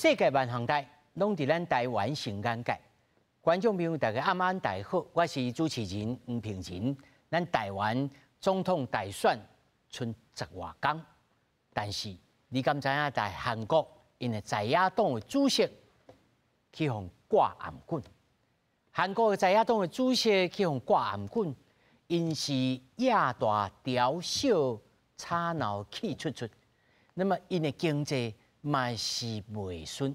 世界萬項代，攏佇咱台灣上眼界。觀眾朋友，大家暗暗大家好，我是主持人黃平仁。咱台灣總統大選賰十外工，但是你敢知影？在韓國，𪜶的在野黨的主席去予掛頷頸。韓國的在野黨的主席去予掛頷頸，𪜶是野大朝小，吵鬧氣出出。那麼𪜶的經濟嘛是袂順，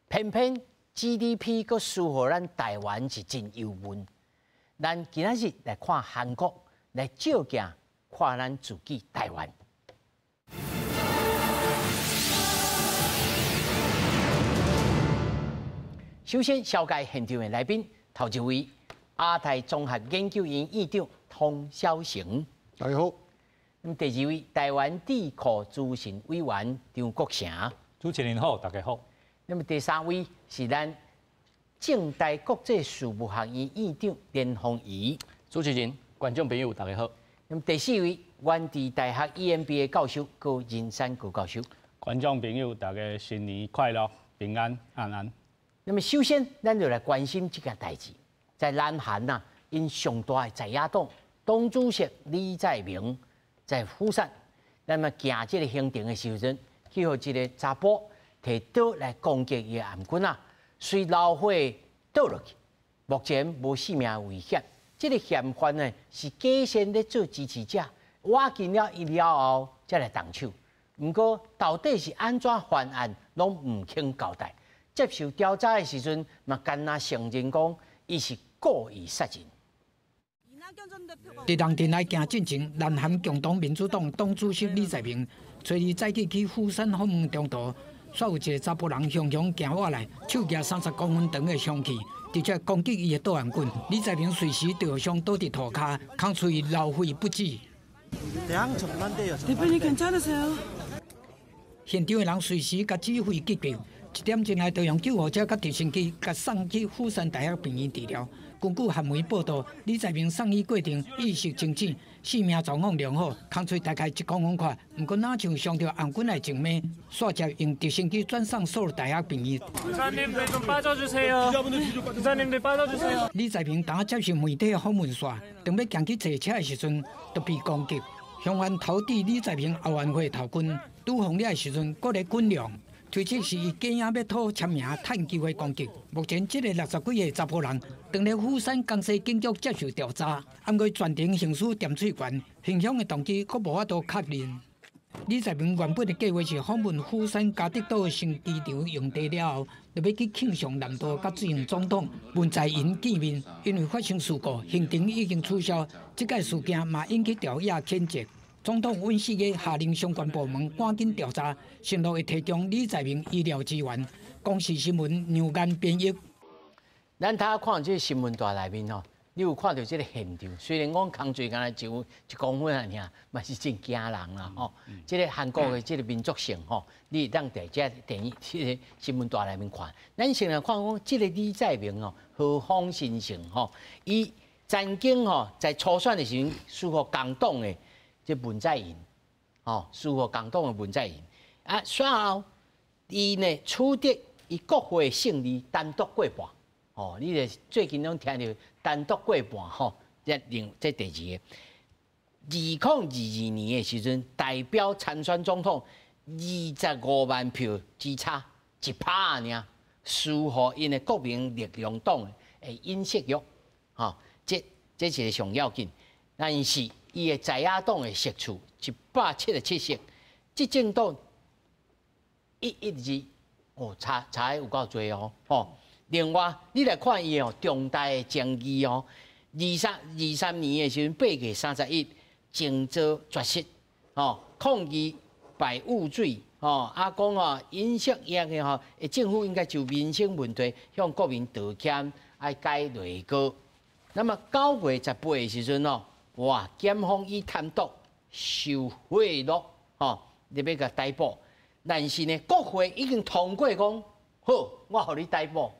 偏偏 GDP 閣輸予咱台灣是真憂悶。咱今仔日來看韓國，來照鏡看咱自己台灣。首先，紹介現場的來賓，頭一位亞太綜合研究院院長湯筱成，大家好。咁第二位台灣智庫資深委員張國城，主持人好，大家好。那麼第三位是咱政大國際事務學院院長連鳳儀，主持人、觀眾朋友大家好。那麼第四位元智大學 EMBA 教授高仁山高教授，觀眾朋友大家新年快樂、平安安安。那麼首先，咱就來關心這件代誌，在南韓啊，𪜶上大的在野黨黨主席李在明在釜山，那麼行這个行程的時陣，去予一个查埔提刀來攻擊伊的頷頸仔，隨流血倒落去，目前無性命危險。這个嫌犯呢是假先咧做支持者，挖進了伊了後才來動手。毋過到底是按怎犯案，攏毋肯交代。接受調查的時陣，嘛干焦承認講，伊是故意殺人。佇人陣來行進前，南韓共同民主黨黨主席李在明，初二早起去釜山訪問中途，煞有一个查埔人雄雄行倚來，手舉30公分長的兇器，直接攻擊伊的倒頷頸。李在明隨時受傷倒佇塗跤，空喙流血不止。 대표님괜찮으세요？ 現場的人隨時共指揮急救，一點鐘內就用救護車佮直升機共送去釜山大學病院治療。根據韓媒報道，李在明送醫過程意識清醒，性命狀況良好，空喙大概1公分寬，毋過若像傷著頷頸的靜脈，煞接用直升機轉送首爾大學病院。 기사님들좀빠져주세요。기사님들빠져주세요。 李在明當接受媒體訪問煞，當欲行去坐車的時陣，就被攻擊。鄉冤投擲李在明後援會頭軍，拄防掠的時陣，閣咧滾量。推測是伊假影欲討簽名趁機會攻擊。目前這个60幾歲查埔人，當咧釜山江西警局接受調查，毋過全程行使緘喙權，行兇的動機閣無法度確認。李在明原本的計劃是訪問釜山嘉德島新機場用地了後，就欲去慶尚南道佮前任總統文在寅見面。因為發生事故，行程已經取消，這擺事件嘛引起朝野譴責。總統尹錫悅下令相關部門趕緊調查，承諾會提供李在明醫療資源。公視新聞梁岩編譯。咱頭看這个新聞台內面吼，你有看著這个現場？雖然講空喙敢若就1公分爾，嘛是真驚人啦吼。這个韓國的這个民族性吼，你會當佇這電影、這个新聞台內面看。咱先來看講，這个李在明吼，何方神聖吼？伊曾經吼在初選的時陣，輸予共黨的這文在寅，吼，輸予共黨的文在寅。啊，選後伊呢取得伊國會勝利，單獨過半。哦，你著最近攏聽著單獨過半吼，這另這第二个。2022年的時陣，代表參選總統25萬票之差1%爾，輸予𪜶的國民力量黨的尹錫悅，吼，這這是上要緊。但是伊的在野黨的席次177席，執政黨112，哦，差差有夠濟哦，吼。另外，你來看伊哦，重大的爭議哦，23年的時陣，8月31，靜坐絕食，吼，抗議排污水，吼，啊講哦，尹錫悅的吼，政府應該就民生問題向國民道歉，愛改內閣。那麼9月18的時陣哦，哇，檢方以貪瀆、受賄賂，吼，欲共逮捕。但是呢，國會已經通過講，好，我予你逮捕。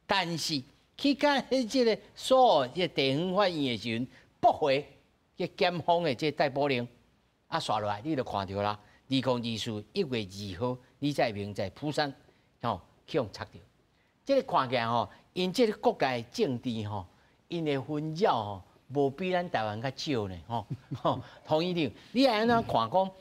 但是去到這个首爾這个地方法院的時陣，駁回這檢方的這逮捕令，啊，煞落來你就看著啦。2024-1月2號，李在明在釜山，吼，去予插著。這个看起來吼，𪜶這个國家的政治吼，𪜶的紛擾吼，無比咱台灣較少呢吼。吼，洪院長，你按怎看講？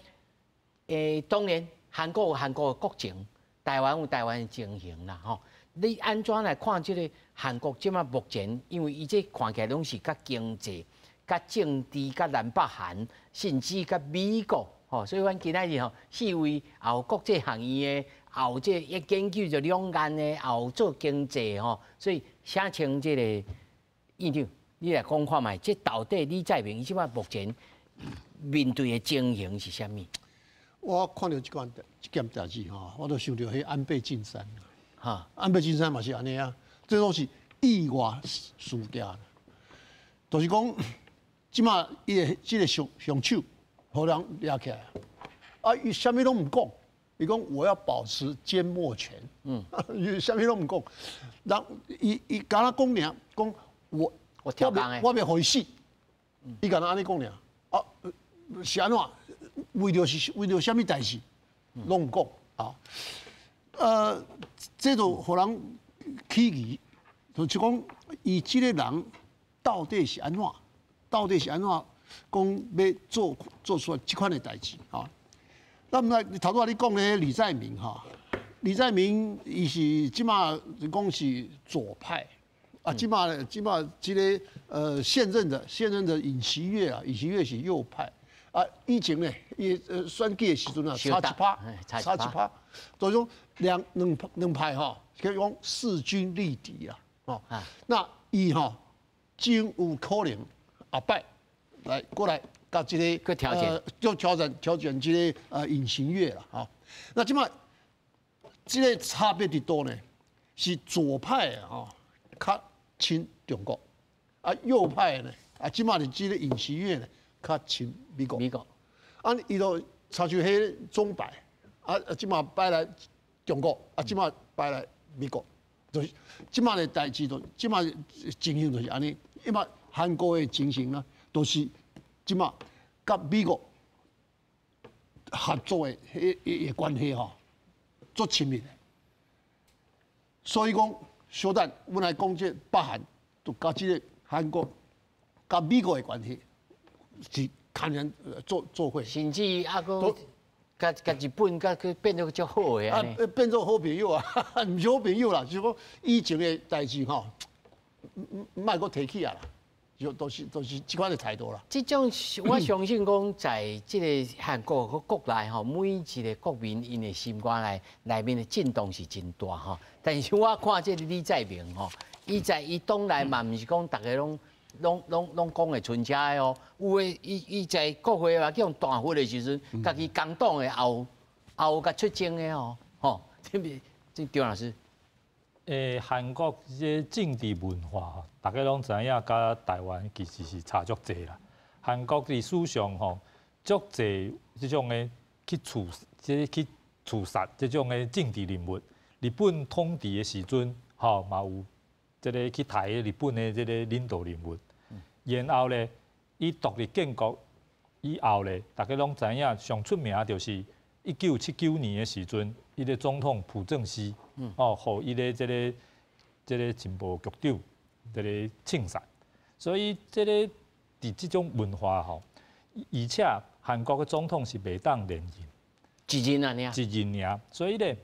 當然韓國有韓國的國情，台灣有台灣的情形啦吼。你按怎來看這个韓國這馬目前，因為伊這看起來攏是佮經濟、佮政治、佮南北韓，甚至佮美國吼，所以阮今仔日吼四位也有國際學院的，也有這研究著兩岸的，也有做經濟吼，所以請請這個院長，你來講看覓，這到底李在明伊這馬目前面對的情形是啥物？我看著這件代誌吼，我都想著彼安倍晉三。安倍晉三嘛是按呢啊，這攏是意外事件，就是講，這馬伊的這个兇手，予人掠起來，啊，伊啥物攏毋講，伊講我要保持緘默權，伊啥物攏毋講，人伊敢若講爾，講我我我袂予伊死，伊敢若按呢講爾，啊，是按怎？為著啥物代誌，攏毋講啊。這就予人起疑，就是講伊這个人到底是按怎？到底是按怎？講欲做出這款的代誌啊？那麼頭拄仔你講的李在明哈，李在明伊是這馬講是左派啊，這馬這个現任的尹錫悅啊，尹錫悅是右派啊。以前呢，伊選舉的時陣啊，差一趴，差一趴，所以講兩派吼，可以講勢均力敵啊。哦，那伊吼真有可能後擺來過來佮這個調整，就挑戰這个尹錫悅啦。吼，那這馬這个差別佇佗呢？是左派啊，較親中國，啊右派呢，啊這馬是這个尹錫悅呢，較親美國。美國，啊伊就親像彼鐘擺，啊這馬擺來中國，啊這馬擺來美國，就是這馬的代誌就這馬情形就是按呢，因為韓國的情形呢，都是這馬佮美國合作的彼彼個關係吼，足親密的。所以講，小等阮來講這北韓，就佮這个韓國、佮美國的關係是堪能做伙，甚至啊，閣佮日本佮去變做足好的啊，變做好朋友啊，毋是好朋友啦，就是講以前的代誌吼，莫閣提起啊啦，就都是這款的態度啦。這種我相信講，在這个韓國閣國內吼，每一个國民𪜶的心肝內面的震動是真大吼。但是我看這个李在明吼，伊在伊黨內嘛，毋是講逐个攏講會順車的哦。有的伊在國會嘛，去予彈劾的時陣，家己工黨的也有共出征的哦，吼。這邊這張老師。韓國這政治文化吼，大家攏知影，佮台灣其實是差足濟啦。韓國歷史上吼，足濟這種的去刺，這去刺殺這種的政治人物。日本統治的時陣，吼嘛有這个去刣日本的這个領導人物。然後咧，伊獨立建國以後咧，大家攏知影，上出名就是1979年的時陣，伊个總統朴正熙，哦，予伊个這个情報局長這个槍殺。所以這个佇這種文化吼，而且韓國的總統是袂當連任，一任爾，一任爾。所以咧，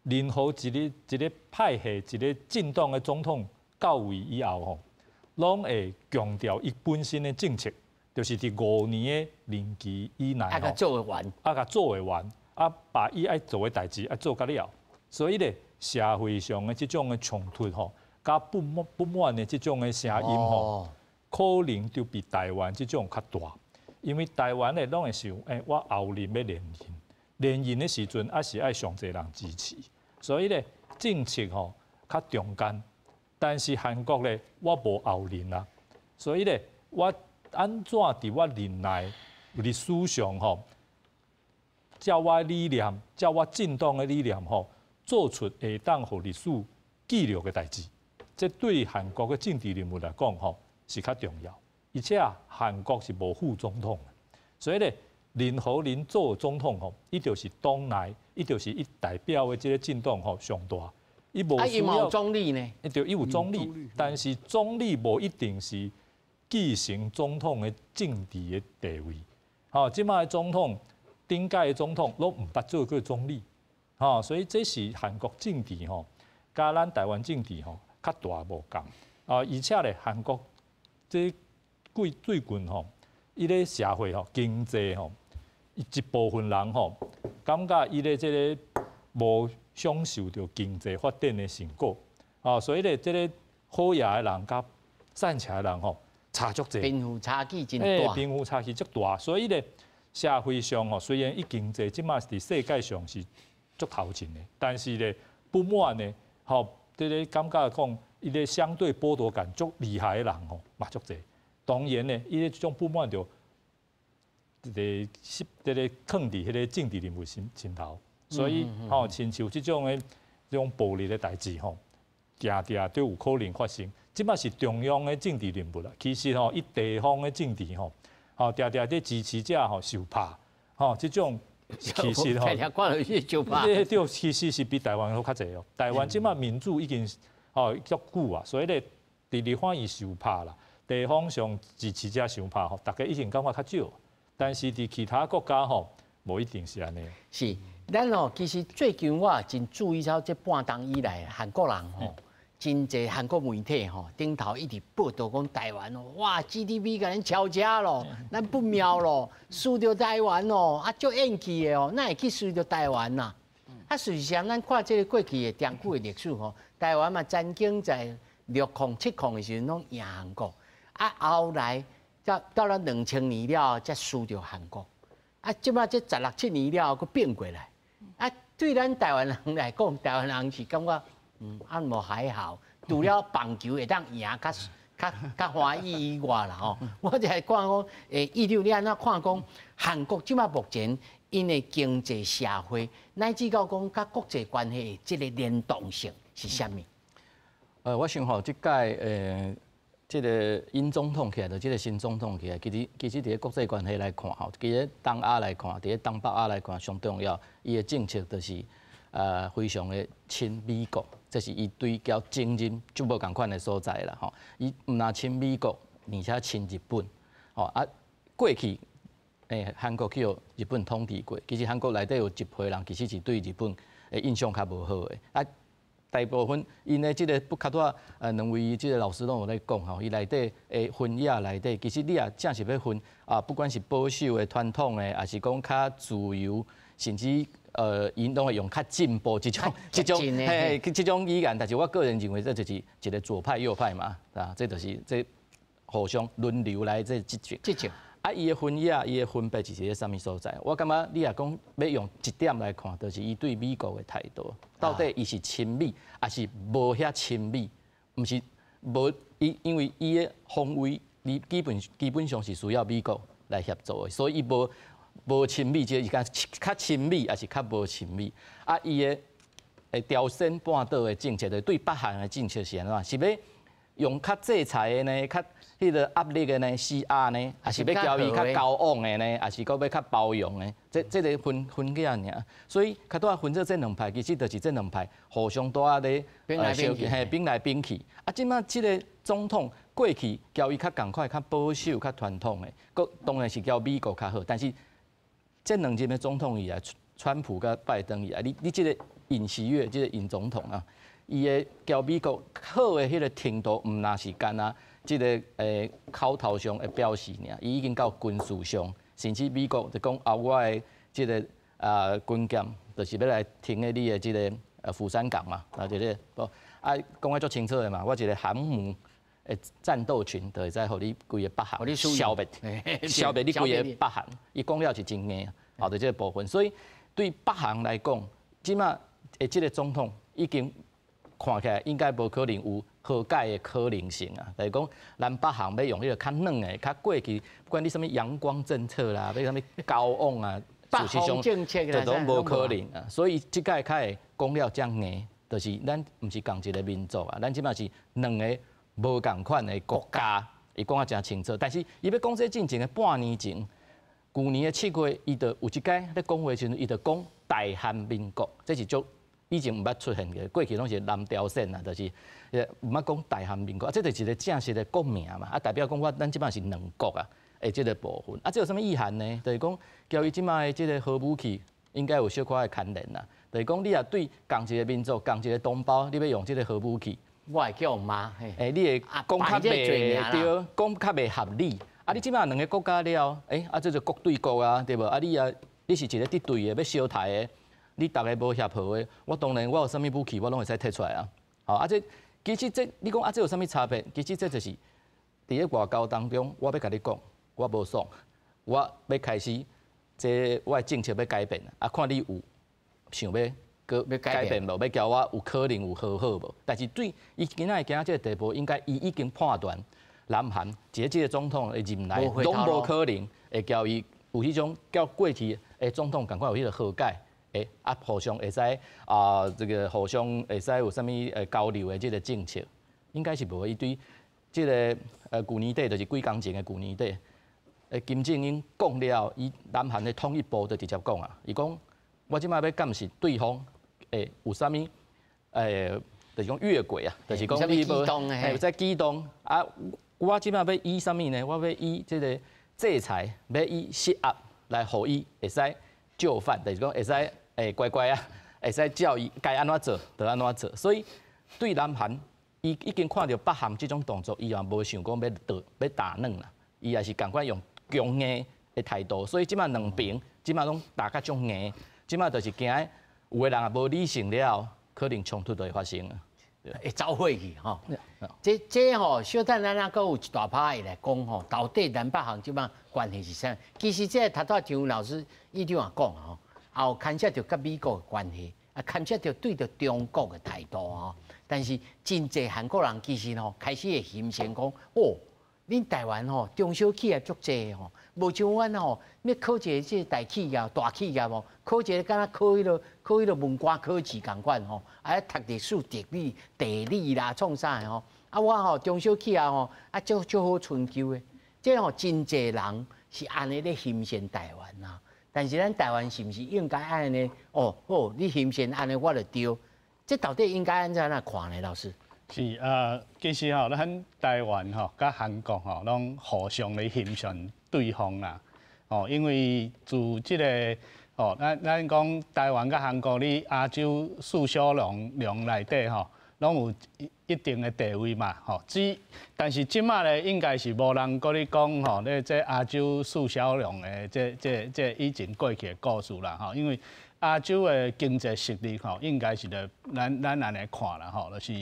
任何一个派系、一个政黨的總統到位以後吼，攏會強調伊本身的政策，就是佇5年的任期以內愛共做完，啊，共做會完，啊，把伊愛做的代誌愛做甲了。所以咧，社會上的這種的衝突吼，佮不滿的這種的聲音吼，可能就比台灣這種較大。因為台灣咧攏會想，我後任欲連任，連任的時陣，還是愛上濟人支持，所以咧政策吼較中間。但是韓國咧，我無後任啊，所以咧，我按怎佇我任內歷史上吼，照我理念，照我政黨的理念吼，做出會當予歷史記錄的代誌，這對韓國的政治人物來講吼是較重要。而且韓國是無副總統的，所以咧，任何人做總統吼，伊就是黨內，伊就是伊代表的這个政黨吼上大。伊無需要總理呢？對，伊有總理，但是總理無一定是繼承總統的政治的地位。吼，這擺的總統，頂屆的總統攏毋捌做過總理。吼，所以這是韓國政治吼，佮咱台灣政治吼較大無仝。啊，而且咧，韓國這幾最近吼，伊咧社會吼經濟吼，一部分人吼感覺伊咧這个無享受著經濟發展的成果，啊，所以咧，這个好額的人佮散赤的人吼，差足濟，貧富差距真大，貧富差距足大，所以咧，社會上吼，雖然伊經濟這馬佇世界上是足頭前的，但是咧不滿的，吼，這个感覺講，伊个相對剝奪感足厲害的人吼，嘛足濟。當然咧，伊个這種不滿就，這个這个囥佇彼个政治人物心心頭。所以吼，親像這種的這種暴力的代誌吼，定定都有可能發生。這擺是中央的政治人物啦，其實吼，伊地方的政治吼，吼定定佇支持者吼受拍，吼這種其實吼，對，其實是比台灣閣較濟哦。台灣這擺民主已經吼足久啊，所以咧，佇立法院受拍啦，地方上支持者受拍吼，大家已經感覺較少。但是佇其他國家吼，無一定是按呢。是。咱哦，其實最近我也真注意到這半冬以來，韓國人吼，真濟韓國媒體吼，頂頭一直報導講台灣哦，哇 GDP 共咱超車咯，咱不妙咯，輸著台灣哦，啊足怨氣的哦，哪會去輸著台灣呐？啊，事實上，咱看這个過去的長久的歷史吼，台灣嘛曾經在6-0、7-0的時陣攏贏韓國，啊後來到了2000年了後，才輸著韓國，啊，這擺這十六七年了後，閣變過來。啊，對咱台灣人來講，台灣人是感覺，啊無還好，除了棒球會當贏較較較歡喜以外啦吼。我就來看講，伊就你按怎看講，韓國這擺目前𪜶的經濟社會，乃至到講佮國際關係的這个聯動性是啥物？我想吼，這屆這个尹總統起來，就這个新總統起來，其實佇咧國際關係來看吼，佇咧東亞來看，佇咧東北亞來看，上重要，伊的政策就是非常的親美國，這是伊對交前任足無仝款的所在啦吼。伊毋但親美國，而且親日本，吼啊過去韓國去予日本統治過，其實韓國內底有一批人其實是對日本的印象較無好的啊。大部分𪜶的這个不較拄仔兩位這个老師攏有咧講吼，伊內底的分野內底，其實你若正是欲分啊，不管是保守的、傳統的，抑是講較自由，甚至𪜶攏會用較進步這種這種嘿這種語言，但是我個人認為這就是一个左派右派嘛，啊，這就是這互相輪流來這執政。執政。啊，伊的分野，伊的分別是佇咧啥物所在？我感覺你若講欲用一點來看，就是伊對美國的態度，到底伊是親美，抑是無遐親美？毋是無伊，因為伊的防衛，伊基本上是需要美國來協助的，所以伊無親美，這個是較較親美，抑是較無親美？啊，伊的朝鮮半島的政策，就對北韓的政策是按怎？是欲用較制裁的呢？較彼个壓力的呢，施壓呢，抑是欲交伊較交往的呢，抑是閣欲較包容的？這个分分起爾。所以較拄仔分做這兩派，其實就是這兩派互相拄仔咧變來變去，嘿，變來變去。啊，這擺這个總統過去交伊較仝款、較保守、較傳統的，閣當然是交美國較好。但是這兩任的總統以來，川普佮拜登以來，你這个尹錫悅，這个尹總統啊，伊的交美國好的彼个程度，毋但是干焦這个口頭上的表示爾，伊已經到軍事上，甚至美國就講啊，我的這个軍艦就是欲來停佇你的這个釜山港嘛，啊，這个無啊講得足清楚的嘛，我一个航母的戰鬥群就會使予你規个北韓消滅，消滅你規个北韓。伊講了是真硬，吼，就這个部分。所以對北韓來講，這擺的這个總統已經看起來應該無可能有和解的可能性啊。就是講，咱北韓欲用彼个較軟的、較過去，不管你啥物陽光政策啦，欲啥物交往啊，事實上這攏無可能啊。所以這擺較會講了遮硬，就是咱毋是仝一个民族啊，咱這擺是兩个無仝款的國家，伊講得誠清楚。但是伊欲講這進前的半年前，舊年的7月，伊就有一擺咧講話時陣，伊就講大韓民國，這是足以前毋捌出現過，過去攏是南朝鮮啊，就是毋捌講大韓民國，啊，這就是一個正式的國名嘛，啊，代表講我咱這擺是兩國啊，的這個部分，啊，這有啥物意涵呢？就是講，交伊這擺的這個核武器，應該有小可的牽連啦。就是講，你若對仝一個民族、仝一個同胞，你欲用這個核武器，我會叫罵，欸，你會講較袂對，講較袂合理。啊，你這擺兩個國家了，欸，啊，這就國對國啊，對無？啊，你啊，你是一個敵對的，欲相刣的。你逐个無協和的，我當然我有啥物武器，我攏會使提出來啊。好，啊這其實這你講啊，這有啥物差別？其實這就是佇咧外交當中，我欲共你講，我無爽，我欲開始這我的政策欲改變啊，看你有想欲閣改變無？欲共我有可能有和好無？但是對伊今仔日行這个地步，應該伊已經判斷南韓這這个總統的任內攏無可能會共伊有彼種佮過去的總統仝款有彼个和解。欸啊，互相會使啊，這個互相會使有啥物交流的這個政策，應該是無。伊對這个舊年底就是幾工前的舊年底，金正恩講了，伊南韓的統一部就直接講啊，伊講我這擺欲監視對方會有啥物就是講越軌啊，就是講你無會在機動啊，我這擺欲以啥物呢？我欲以這个制裁，欲以施壓來予伊會使就範，就是講會使。欸，乖乖啊，會使照伊該按怎做，就按怎做。所以對南韓，伊已經看著北韓這種動作，伊也無想講欲倒欲打軟啦，伊也是仝款用強硬的態度。所以這擺兩邊，這擺攏打較足硬，這擺就是驚有的人也無理性了，可能衝突就會發生啊。會走火去吼。這這吼，小等咱閣有一大趴會來講吼，到底南北韓這擺關係是啥？其實這頭拄張老師院長也講吼。也有牽涉著佮美國的關係，啊牽涉著對著中國的態度吼。但是真濟韓國人其實吼開始會欣賞講，哦，恁台灣吼中小企業足濟吼，無像阮吼，欲考一个這大企業、大企業吼，考一个敢若考彼个考彼个文官考試仝款吼，啊讀歷史、地理、地理啦，創啥的吼。啊我吼中小企業吼，啊足足好春秋的，這吼真濟人是按呢咧欣賞台灣啊。但是咱台灣是毋是應該按呢？哦，好，你欣賞按呢，我就對。這到底應該按怎來看呢？老師？是啊，其實吼，咱台灣吼，佮韓國吼，攏互相咧欣賞對方啦。哦，因為自這个哦，咱咱講台灣佮韓國，佇亞洲四小龍龍內底吼，攏有一定的地位嘛，吼。只但是這擺咧，應該是無人閣咧講吼，咧這亞洲四小龍的這這這以前過去的故事啦，吼。因為亞洲的經濟實力吼，應該是咧，咱咱按呢看啦，吼，就是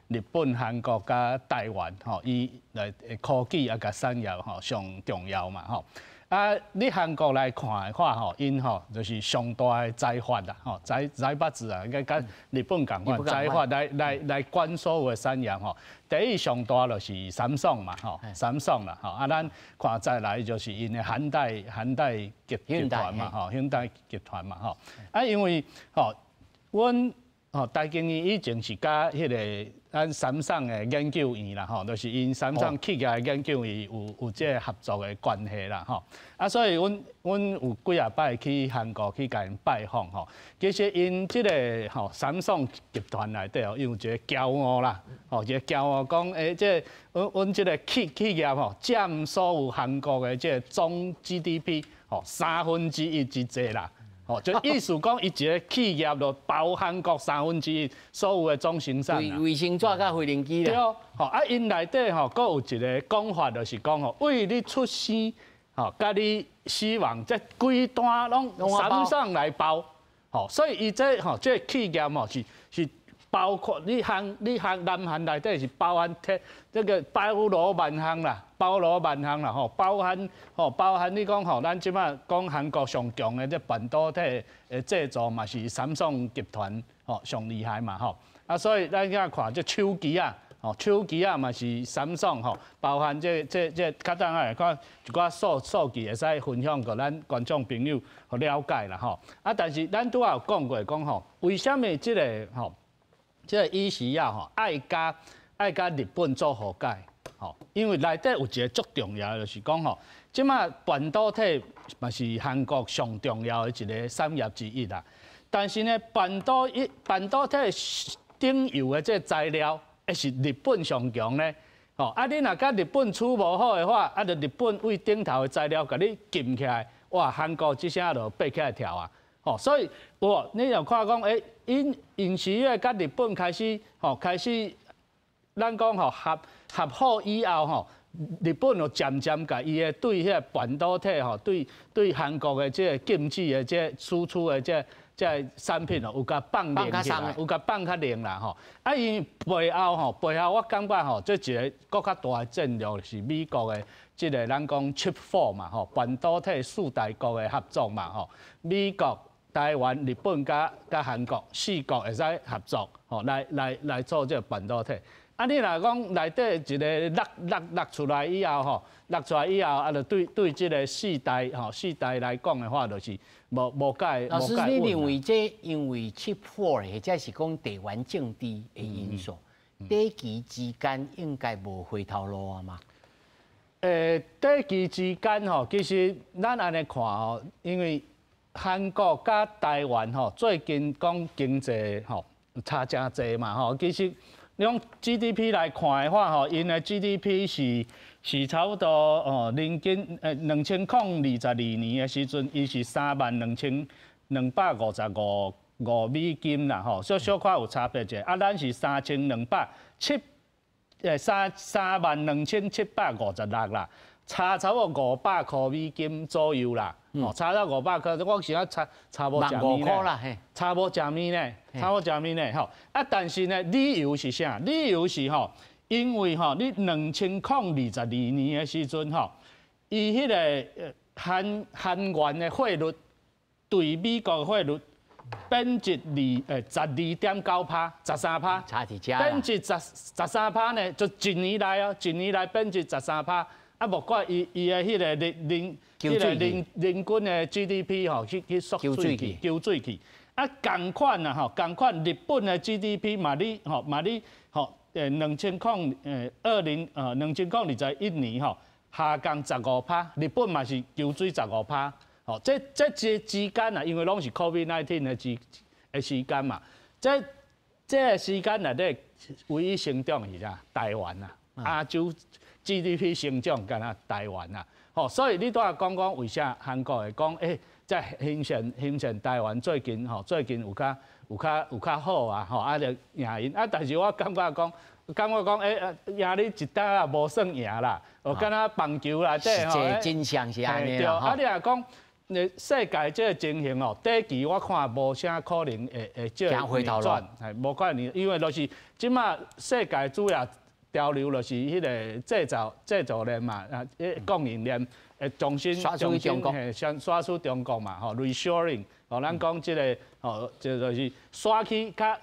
日本、韓國佮台灣吼，伊來科技啊，佮產業吼上重要嘛，吼。啊，你韓國來看的話，吼，𪜶吼就是上大的財閥啦，吼財財閥子啊，應該佮日本仝款財閥來來來管所有的產業吼。第一上大就是三星嘛，吼，三星啦，吼，啊，咱看再來就是𪜶的現代現代集集團嘛，吼，現代集團嘛，吼，啊，因為吼，阮吼台經院以前是佮彼个咱三星的研究院啦，吼，就是𪜶三星企業的研究院有有這个合作的關係啦，吼。啊，所以阮阮有幾仔擺去韓國去共𪜶拜訪吼。其實𪜶這个吼三星集團內底哦，有一个驕傲啦，吼，一个驕傲講，欸，這阮阮這个企企業吼，佔所有韓國的這个總 GDP 吼1/3之濟啦。哦，就意思講，伊一个企業就包韓國1/3所有的總生產啦。衛生紙佮飛行機啦。對，吼啊，𪜶內底吼，閣有一个講法，就是講吼，為你出生，吼，佮你死亡，這規單攏三星來包，吼，所以伊這吼，這个企業吼是是包括你韓你韓南韓內底是包含這這个包羅萬項啦。包羅萬項啦，吼，包含吼，包含你講吼，咱這擺講韓國上強的這半導體的製造嘛，是三星集團吼上厲害嘛，吼。啊，所以咱遐看這手機啊，吼，手機啊嘛是三星吼，包含這這這較等下來看一寡數數據會使分享予咱觀眾朋友予了解啦，吼。啊，但是咱拄仔有講過講吼，為啥物這个吼，這个尹錫悅吼愛佮愛佮日本做和解？吼，因為內底有一个足重要的，就是講吼，這擺半導體嘛是韓國上重要的一个產業之一啦。但是呢，半導體頂游的這個材料，會是日本上強呢。吼，啊，你若佮日本處無好的話，啊，就日本為頂頭的材料共你禁起來，哇，韓國這聲就爬起來跳啊！吼，所以有你若看講，欸，𪜶尹錫悅佮日本開始，吼，開始，咱講吼合好以後吼，日本就漸漸共伊的對彼个半導體吼，對韓國的這個禁止的這個輸出的這個這個產品哦，有共放軟起來，有共放較軟啦吼。啊，因背後吼，背後我感覺吼，這一個閣較大的戰略是美國的這個咱講 Chip Four 嘛吼，半導體四大國的合作嘛吼，美國、台灣、日本佮韓國四國會使合作吼，來做這個半導體。啊，你若講內底一个落出來以後吼，落出來以後啊，就對這个四大吼四大來講的話，就是無蓋。老師，你認為這因為 Chip Four 或者是講地緣政治的因素，短期之間應該無回頭路啊嘛？短期之間吼，其實咱按呢看吼，因為韓國佮台灣吼，最近講經濟吼差誠濟嘛吼，其實。你用 GDP 來看的話，吼，𪜶的 GDP 是差不多哦，人均2022年的時陣，伊是32,255美金啦，吼，小小可有差別者。啊，咱是三千兩百七，32,756啦，差不多500箍美金左右啦。哦，差到500箍，我是講差無食物咧，差無食物咧，差無食物咧，吼。啊，但是呢，理由是啥？理由是吼，因為吼，你2022年的時陣吼，伊彼个韓元的匯率對美國匯率貶值12.9趴，13趴，差佇遮。貶值13趴呢，就一年內哦，一年內貶值十三趴。啊，無怪伊的彼個人均的 GDP 吼，去縮水去，搆水去。啊，仝款啊吼，仝款日本的 GDP 嘛你吼嘛你吼，2021年吼下降十五趴，日本嘛是搆水十五趴。吼，這之間啊，因為攏是 COVID-19 的時間嘛，這個時間內底唯一成長是啥？台灣啊，亞洲 GDP 成長敢若台灣啊，吼，所以你拄仔講講為啥韓國會講，欸，這欣賞台灣最近吼，最近有較好啊，吼，啊就贏𪜶啊，但是我感覺講，欸，贏你一搭也無算贏啦，哦，敢若棒球內底吼，這真相是按呢對，啊，你若講，世界這個情形哦，短期我看無啥可能會這個回頭轉，係無可能，因為就是這馬世界主要潮流就是彼个製造鏈嘛，啊，供應鏈會重新重新嘿，先徙出中國嘛，吼，reshoring，吼，咱講這个吼，就是徙去較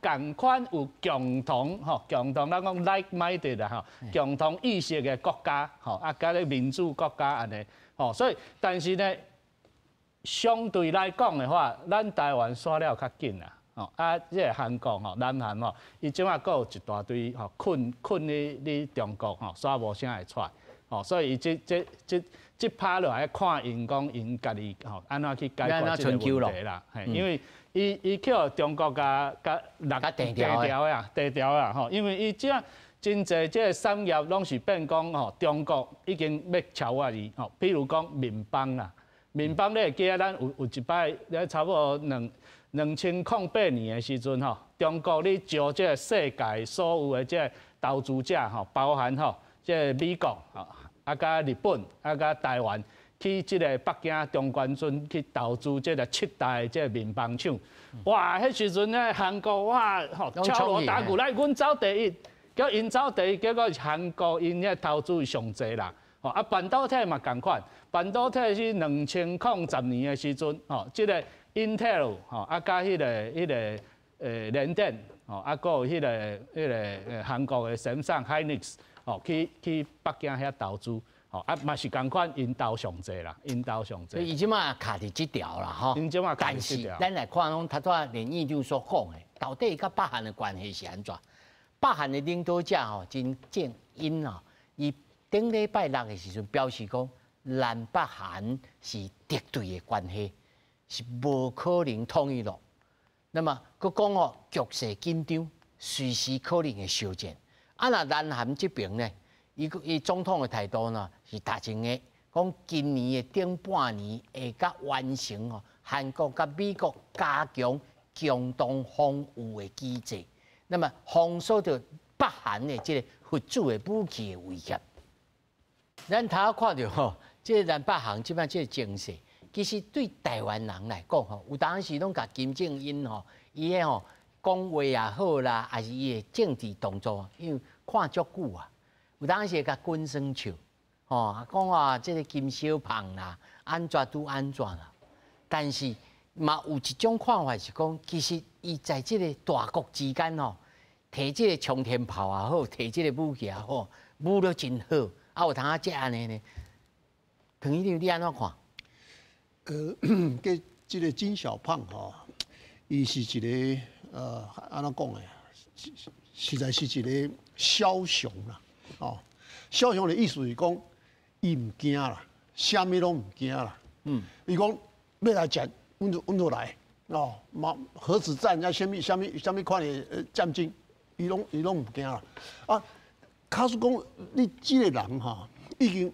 仝款有共同吼，共同咱講 like-minded 啦吼，共同意識的國家，吼，啊，佮咧民主國家按呢，吼，所以但是呢，相對來講的話，咱台灣徙了較緊啦。哦，啊，這个韓國吼，南韓吼，伊這馬閣有一大堆吼困佇中國吼，煞無啥會出來，吼，所以伊這拍落來看𪜶講𪜶家己吼按怎去解決這個問題啦，嘿，因為伊去予中國共落定調啊，定調啊，吼，因為伊這真濟這个產業攏是變講吼，中國已經欲超越伊吼，比如講面板啦，面板你會記得咱有一擺，差不多2008年的時陣吼，中國咧招這个世界所有的這个投資者吼，包含吼這个美國吼，啊佮日本，啊佮台灣，去這个北京中關村去投資這个七大的這个面板廠。哇，彼時陣咧韓國哇吼敲鑼打鼓來，阮走第一，叫𪜶走第一，結果韓國𪜶遐投資上濟啦。吼啊，半導體嘛仝款，半導體是2010年的時陣，吼，這个 Intel 吼，啊，佮彼个聯電，吼，啊，閣有彼个韓國的三星 Hynix，吼，去北京遐投資，吼，啊，嘛是仝款，𪜶投上濟啦，𪜶投上濟。所以伊這馬卡佇這條啦，吼。𪜶這馬但是咱來看講，頭拄仔連院長所講的，到底佮北韓的關係是按怎？北韓的領導者吼，金正恩哦，伊頂禮拜六的時陣表示講，南北韓是敵對的關係。是無可能統一咯。那麼閣講哦，局勢緊張，隨時可能會相戰。啊，若南韓這邊呢，伊伊總統的態度呢是達成的，講今年的頂半年會閣完成哦，韓國佮美國加強共同防禦的機制，那麼封鎖著北韓的這个核子的武器的威脅。咱頭仔看著吼，這个南北韓這擺這个情勢，其實對台灣人來講吼，有當時攏共金正恩吼，伊的吼講話也好啦，抑是伊的政治動作，因為看足久啊，有當時會共滾耍笑，吼，講啊，這个金小胖啦，按怎拄按怎啦，但是嘛有一種看法是講，其實伊在這个大國之間吼，提這个沖天炮也好，提這个武器也好，武得真好。啊，有通啊，這按呢呢？唐醫師，你按怎看？佮這个金小胖吼，伊是一个按怎講的？實在是一个梟雄啦，哦，梟雄的意思是講，伊毋驚啦，啥物攏毋驚啦。伊講欲來戰，阮就來，哦，嘛核子戰啊，啥物啥物啥物款的戰爭，伊攏毋驚啦。啊，假使講你這个人吼，已經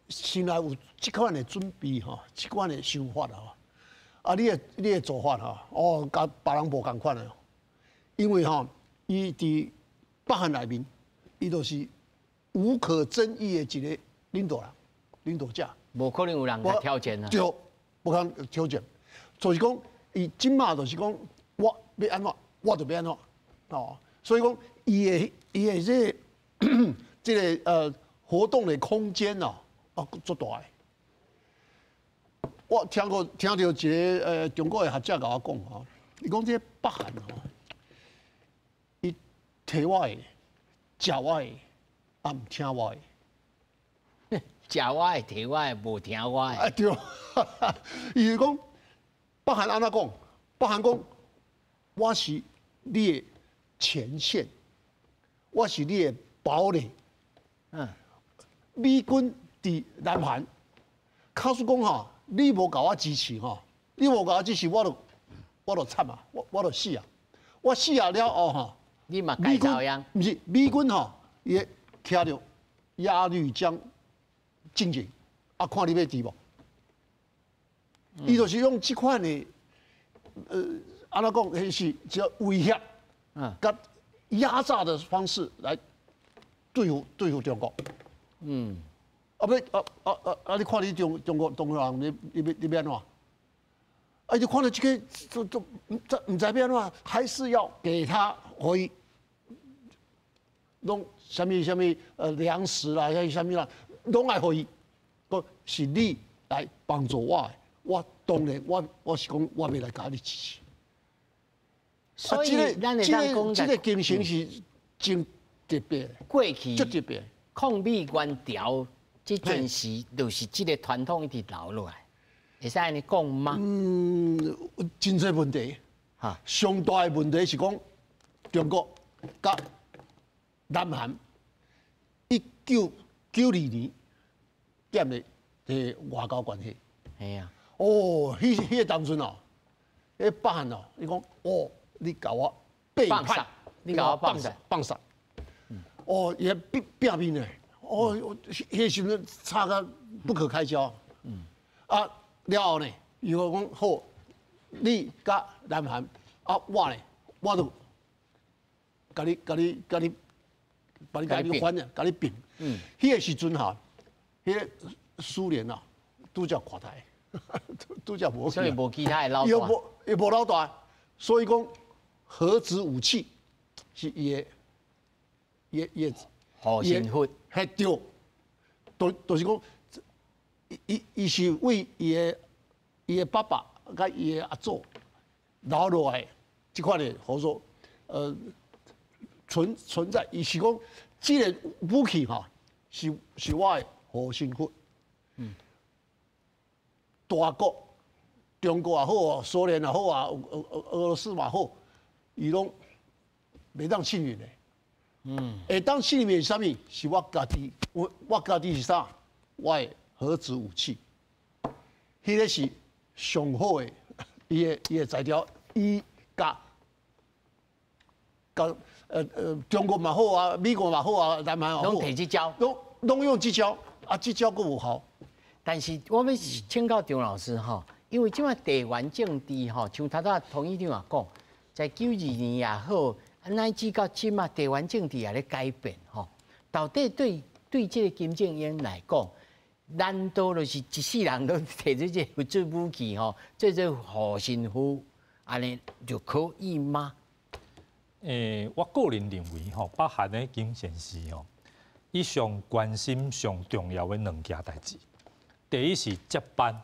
心內有這款的準備吼，這款的想法啊，啊，你的做法吼，哦，佮別人無仝款的，因為吼，伊佇北韓內面，伊就是無可爭議的一个領導人、領導者。無可能有人來挑戰啊！對，無可能挑戰。就是講，伊這馬就是講，我欲按怎，我就欲按怎，哦，所以講，伊的這個活動的空間哦，啊，足大的。我聽著一个中國的學者共我講吼，伊講這个北韓吼，伊提我的，食我的，啊毋聽我的。食我的，提我的，無聽我的。啊對，伊講北韓按怎講？北韓講我是你的前線，我是你的堡壘。美軍佇南韓，假使講吼，你無共我支持吼，你無共我支持，我就慘啊，我就死啊！我死啊了後吼，你嘛該走樣？毋是美軍吼，伊會徛著鴨綠江進前，啊，看你欲佇無？伊就是用這款的，按怎講，彼是叫威脅，佮壓榨的方式來對付中國。啊欲啊啊啊啊！你看你中國人，你欲按怎？啊，你看著這个，都毋知欲按怎，還是要給他回，攏啥物啥物糧食啦，抑啥物啦，攏愛予伊。講是你來幫助我的，我當然我是講我欲來共你支持。所以咱會當講，這个精神是真特別的。過去足特別。抗美援朝這陣時，就是這个傳統一直留落來，會使按呢講嗎？嗯，真濟問題。上大的問題是講中國佮南韓1992年建立這外交關係。係啊。哦，彼个當陣哦，彼北韓哦，伊講哦，你共我背叛，你共我放殺，放殺。哦，伊變變面咧，哦，彼个時陣吵甲不可開交。啊，了後呢，伊講好，你佮南韓，啊，我呢，我就共你、共你、共你，把你共你反啊，共你併。彼个時陣吼，彼个蘇聯啊，拄才垮台，拄才無。所以無其他的老大。伊無伊無老大，所以講核子武器是伊的。伊護身符，嘿對，就是講，伊是為伊的爸爸佮伊的阿祖留落來這款的合作，存在，伊是講，這个武器吼，是我的護身符。大國，中國也好，蘇聯也好啊，俄羅斯嘛好，伊攏袂當信任的。會當信任是啥物？是我家己，我家己是啥？我的核子武器，彼个是上好的伊的才調，伊佮佮中國嘛好啊，美國嘛好啊，南韓嘛好，攏提這招，攏用這招，啊，這招閣有效。但是我欲請教張老師吼，因為這擺地緣政治吼，像頭拄童議長也講，在92年也好，乃至到這馬地緣政治也咧改變吼，到底對這個金正恩來講，難道就是一世人都提著這個核子武器吼，做做護身符，按呢就可以嗎？我個人認為吼，北韓的金賢熙吼，伊上關心上重要的兩件代誌。第一是接班，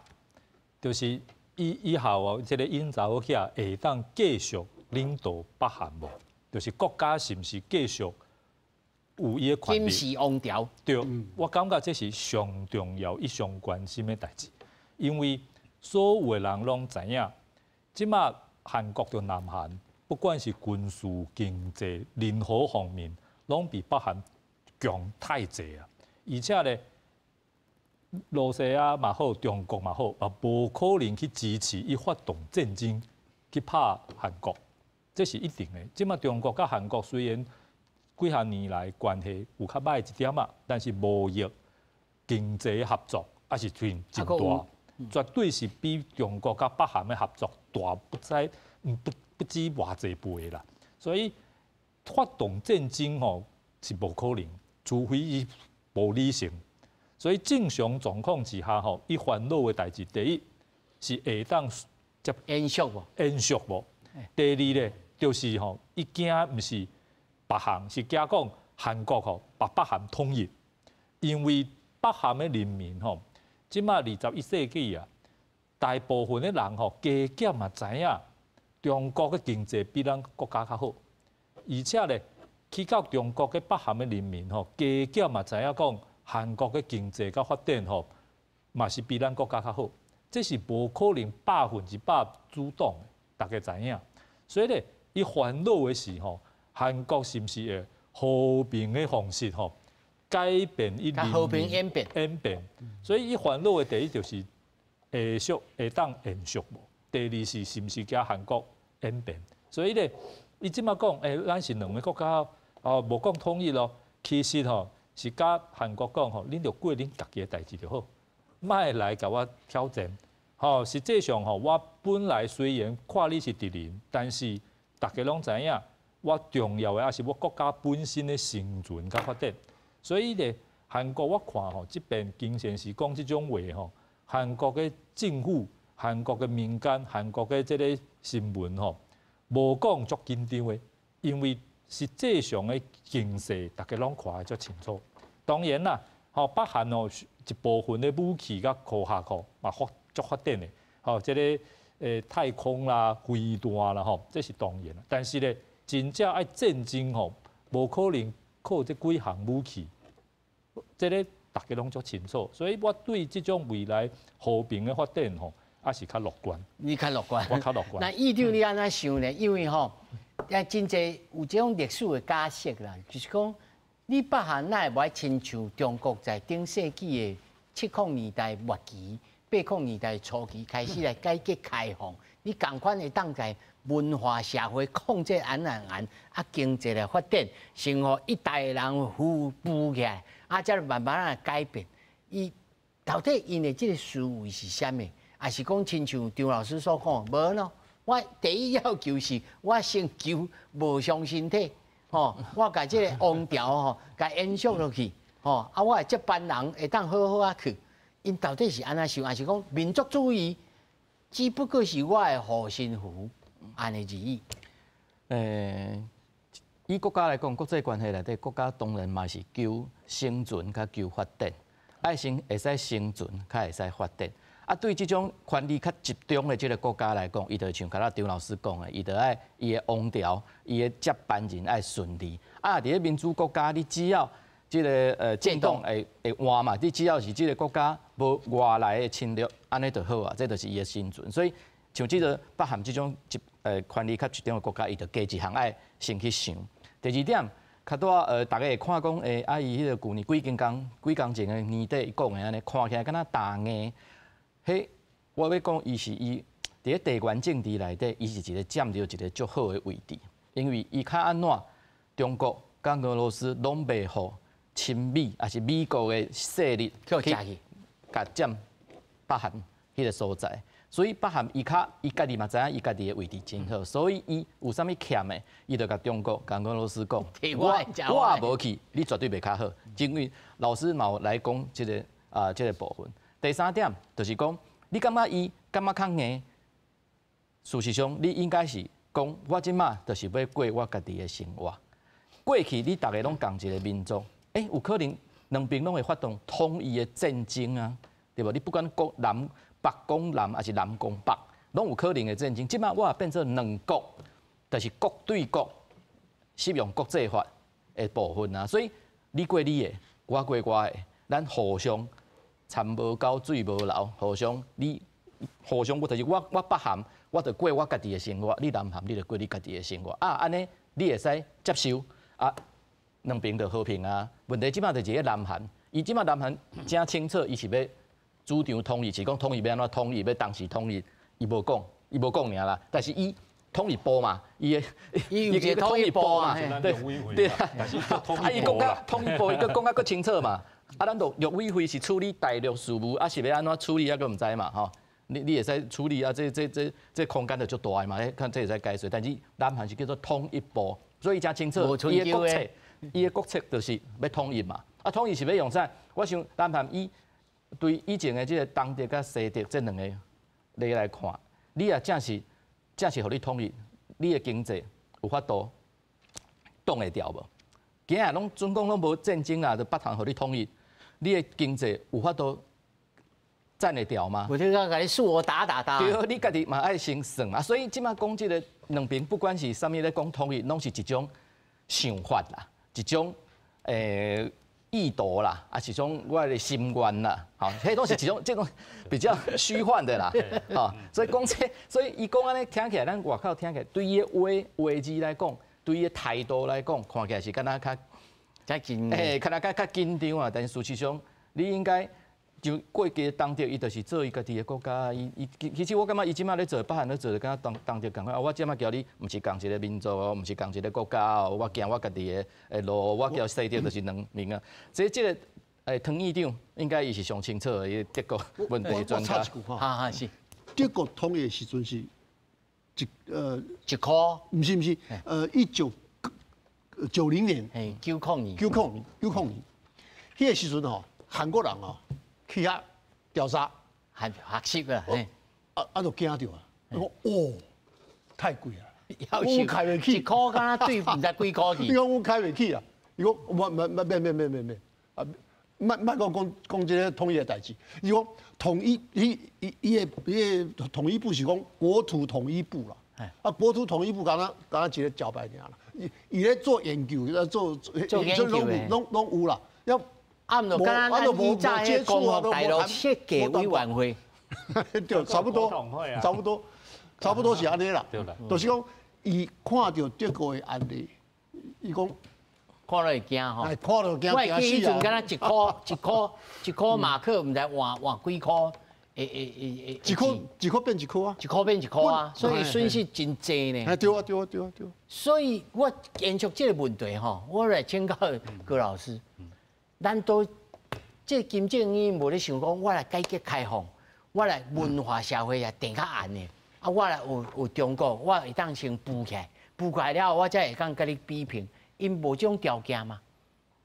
就是以後哦，這個尹查某囝會當繼續領導北韓無？就是國家是毋是繼續有伊的權力？金氏王朝。對，我感覺這是上重要、伊上關心的代誌，因為所有的人攏知影，這馬韓國著南韓，不管是軍事、經濟、任何方面，攏比北韓強太濟啊！而且咧，羅西亞嘛好，中國嘛好，嘛無可能去支持伊發動戰爭去拍韓國，這是一定的。這馬中國佮韓國雖然幾若年來關係有較䆀一點仔，但是貿易、經濟合作還是真真大，絕對是比中國佮北韓的合作大不知不知偌濟倍啦。所以發動戰爭吼是無可能，除非伊無理性。所以正常狀況之下吼，伊煩惱的代誌，第一是會當接延續無？延續無？第二咧，就是吼，伊驚毋是北韓，是驚講韓國吼把北韓統一，因為北韓的人民吼，這馬21世紀啊，大部分的人吼加減嘛知影，中國的經濟比咱國家較好，而且咧去到中國的北韓的人民吼，加減嘛知影講韓國的經濟佮發展吼，嘛是比咱國家較好，這是無可能100%阻擋的，大家知影。所以咧，伊煩惱的是吼，韓國是毋是會和平的方式吼改變伊和平演變演變。所以伊煩惱的第一就是會續會當延續無？第二是是毋是驚韓國演變？所以咧，伊這馬講，咱是兩個國家，哦，無講統一咯。其實吼是佮韓國講吼，恁著過恁家己的代誌就好，莫來共我挑戰。吼，實際上吼，我本來雖然看你是敵人，但是大家攏知影，我重要的抑是我國家本身的生存佮發展。所以咧，韓國我看吼，這邊金賢熙講這種話吼，韓國的政府、韓國的民間、韓國的這个新聞吼，無講足緊張的，因為實際上的形勢，大家攏看得足清楚。當然啦，吼北韓哦一部分的武器佮科學吼嘛發足發展的，吼這个太空啦、飛彈啦吼，這是當然。但是咧，真正愛戰爭吼，無可能靠這幾項武器，這个大家攏足清楚。所以我對這種未來和平的發展吼，還是較樂觀。你較樂觀，我較樂觀。那議長你按怎想呢？因為吼，也真濟有這種歷史的假設啦，就是講你北韓哪會無愛親像中國在頂世紀的70年代末期、80年代初期開始來改革開放，你仝款會當在文化社會控制按按按，啊經濟來發展，先予一代人富富起來，啊才慢慢來改變。伊到底𪜶的這个思維是啥物？抑是講親像張老師所講，無喏，我第一要求是我先求無傷身體，吼，我共這个王朝吼，共延續落去，吼，啊，我的接班人會當好好仔去。𪜶到底是按怎想？抑是講民族主義只不過是我的護身符，按呢而已。以國家來講，國際關係內底，國家當然嘛是求生存佮求發展，愛先會使生存，較會使發展。啊，對這種權力較集中的這个國家來講，伊就像頭仔張老師講的，伊就愛伊的王朝，伊的接班人愛順利。啊，佇咧民主國家，你只要這个政黨會換嘛，你只要是這个國家無外來的侵略，按呢就好啊，這就是伊的生存。所以像這个北韓這種權力較集中的國家，伊就加一項愛先去想。第二點，較拄仔大家會看講，啊，伊彼个舊年幾工工幾工前的年底講的按呢，看起來敢若彈硬。彼我欲講，伊是伊佇佇咧地緣政治內底，伊是一個佔著一個足好的位置，因為伊較按怎，中國佮俄羅斯攏袂予親美，抑是美國的勢力去食去，共佔北韓彼個所在。所以北韓伊較伊家己嘛知影伊家己的位置真好，所以伊有啥物欠的，伊就共中國、共俄羅斯講，我我也無去，你絕對袂較好。因為老師嘛有來講這個啊這個部分。第三點就是講，你感覺伊感覺較硬？事實上，你應該是講，我這馬就是欲過我家己的生活。過去你逐个攏仝一個民族，欸，有可能兩邊攏會發動統一的戰爭啊，對無？你不管講南北攻南，抑是南攻北，攏有可能的戰爭。這馬我也變做兩國，就是國對國適用國際法的部分啊。所以你過你的，我過我的，咱互相田無溝水無流，互相你互相我就是我我北韓，我就過我家己的生活，你南韓你就過你家己的生活啊。按呢你會使接受啊，兩邊就和平啊。問題這馬就是咧南韓，伊這馬南韓誠清楚，伊是欲主張統一，是講統一欲按怎統一，欲同時統一，伊無講，伊無講爾啦。但是伊統一部嘛，伊的伊有一個統一部嘛，對對啊。啊，伊講甲統一部，伊閣講甲閣清楚嘛。啊，咱陸陸委會是處理大陸事務，啊是欲按怎處理，啊閣毋知嘛吼。你你會使處理啊，這這這這空間就足大的嘛，看這會使解說。但是南韓是叫做統一部，所以誠清楚，伊的國策，伊的國策就是欲統一嘛。啊，統一是欲用啥？我想南韓伊對以前的這個東德佮西德這兩個例來看，你若正是正是予你統一，你的經濟有法度擋會牢無？今仔攏總講攏無戰爭啦，就北韓予你統一，你的經濟有法度站會牢嗎？我就講共你恕我打打打。對，你家己嘛愛先算啊。所以這馬講這個兩邊，不管是啥物咧講統一，攏是一種想法啦，一種意圖啦，抑是種我的心願啦，吼，彼攏是一種這種比較虛幻的啦，吼，所以講這，所以伊講按呢聽起來，咱外口聽起來，對伊的話話字來講，對伊的態度來講，看起來是敢若較較緊，欸，敢若較較緊張啊。但是事實上，你應該就過去東德，伊就是做伊家己的國家。伊伊其實我感覺伊這馬咧做，北韓咧做，敢若東東德仝款。啊，我這馬共你毋是仝一個民族哦，毋是仝一個國家哦。我行我家己的的路，我叫西德就是兩面啊。所以這個湯院長應該伊是上清楚的，伊德國問題專家。哈哈是。德國統一的時陣是一一箍，毋是毋是，1990年，九零年，九零年，九零年，彼個時陣吼，韓國人哦去遐調查，學學習啊，啊啊就驚著啊，講哦太貴啊，我開袂起，一箍敢若對毋知幾箍去。伊講阮開袂起啊，伊講毋免免免免免免，啊，莫莫講講講這個統一的代誌。伊講統一，伊伊伊个伊个統一部是講國土統一部啦。啊，國土統一部敢若敢若一個招牌爾啦。伊伊咧做研究，做做研究的，攏攏有啦。要啊，毋就敢若咱以前的光復大陸設計委員會，對，差不多，差不多，差不多是按呢啦。就是講，伊看著德國的案例，伊講看了會驚吼，看著驚。我會記彼陣敢若一箍一箍一箍馬克，毋知換換幾箍，會會會會一箍一箍變一箍啊，一箍變一箍啊，所以損失真濟呢。對啊對啊對啊對啊。所以我延續這個問題吼，我來請教郭老師，咱都這金正恩無咧想講，我來改革開放，我來文化社會也定較硬的，啊，我來學學中國，我會當先扶起來，扶起來了後，我才會當共你比拼。𪜶無這種條件嗎？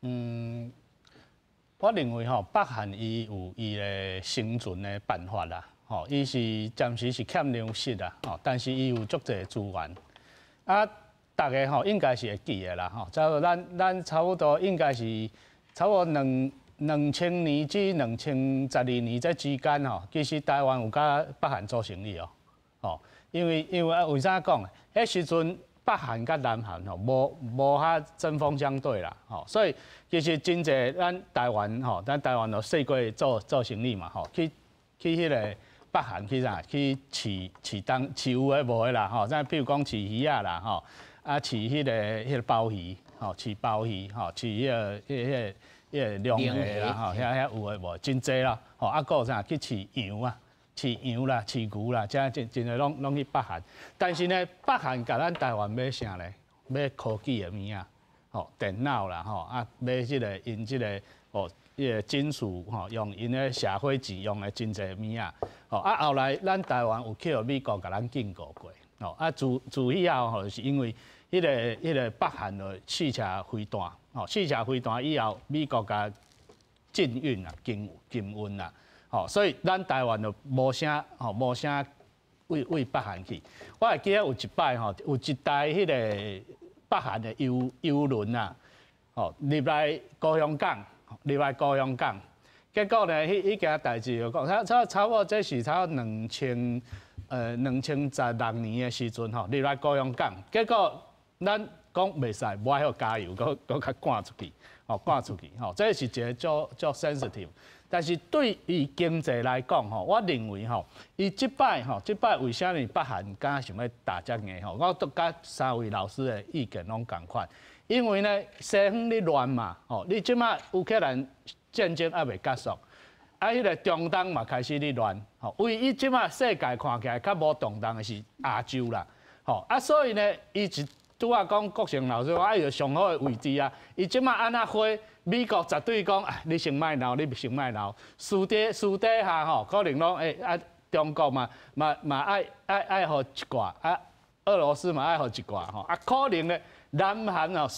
嗯，我認為吼，北韓伊有伊的生存的辦法啦，吼，伊是暫時是欠糧食啦，吼，但是伊有足濟資源。啊，逐家吼應該是會記得啦，吼，差不多咱咱差不多應該是差不多兩2000年至2012年這之間吼，其實台灣有佮北韓做生意哦，吼，因為因為啊為啥講？彼時陣北韓佮南韓吼無無遐針鋒相對啦，吼，所以其實真濟咱台灣吼，咱台灣就細過做做生意嘛，吼，去去彼個北韓去啥？去飼飼當飼有的無的啦，吼，咱比如講飼魚仔啦，吼，啊飼彼個彼個鮑魚，吼，飼鮑魚，吼，飼彼個彼個彼個龍蝦啦，吼，遐遐有的無真濟啦，吼，啊閣有啥？去飼羊啊，飼羊啦、飼牛啦，遮真真濟攏去北韓。但是呢，北韓共咱台灣買啥咧？買科技的物仔，吼，電腦啦，吼，啊，買這个𪜶這个哦，彼个金屬吼，用𪜶的社會錢用的真濟物仔，吼，啊，後來咱台灣有去予美國共咱警告過，吼，啊，自彼後吼，是因為彼个北韓就試射飛彈，吼，試射飛彈以後，美國共禁運啊，禁運啦，吼，所以咱台灣就無啥吼，無啥對北韓去。我會記得有一擺吼，有一台彼个北韓的油輪啊，吼，入來高雄港，入來高雄港，結果呢，彼件代誌就講，差不多這是差不多2016年的時陣吼，入來高雄港，結果咱講袂使，無愛予加油，閣閣較趕出去，吼，趕出去，吼，這是一个足足 sensitive。但是對伊經濟來講，吼，我認為吼，伊這擺吼，這擺為啥物北韓敢想欲打遮硬吼？我都佮三位老師的意見攏仝款，因為呢，西方咧亂嘛，吼，你這擺烏克蘭戰爭猶未結束，啊，彼个中東嘛開始咧亂，吼，唯一這擺世界看起來較無動盪的是亞洲啦，吼，啊，所以呢，伊一拄仔講國成老師講，啊，伊就上好的位置啊，伊這擺按怎花？美國絕對講，啊，你先莫鬧，你先莫鬧。私底下吼，可能攏啊，中國嘛愛予一寡，啊，俄羅斯嘛愛予一寡吼，啊，可能咧，南韓哦，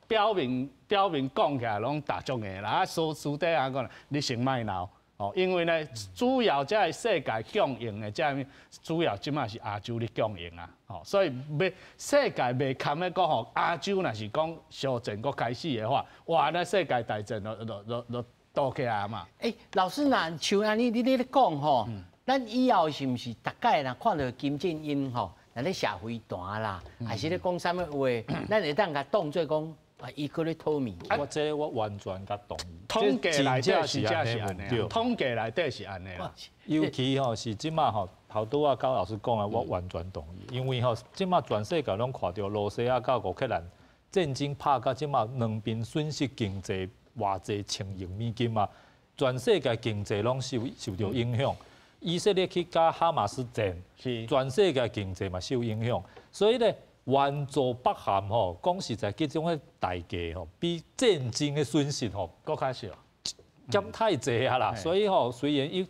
表面講起來攏打足硬啦，啊，私底下講，你先莫鬧，哦，因為呢，主要這个世界供應的這个主要這擺是亞洲咧供應啊，吼，所以欲世界袂堪咧講吼，亞洲若是講小戰閣開始的話，哇，那世界大戰就倒起來嘛。欸，老師若像按呢你咧講吼，咱以後是毋是逐擺若看著金正恩吼，若咧射飛彈啦，還是咧講啥物話，咱會當共當做講啊，伊閣咧討物件。我這我完全共同意。統計內底是真是按呢，統計內底是按呢啦。尤其吼是這擺吼，頭拄仔高老師講的，我完全同意。因為吼，這擺全世界攏看著羅西亞佮烏克蘭戰爭拍到這擺兩邊損失經濟偌濟千億美金啊，全世界經濟攏受著影響。以色列去佮哈馬斯戰，全世界經濟嘛受影響。所以咧，援助北韓吼，講實在，這種的代價吼，比戰爭的損失吼，閣較少，減太濟啊啦。所以吼，雖然伊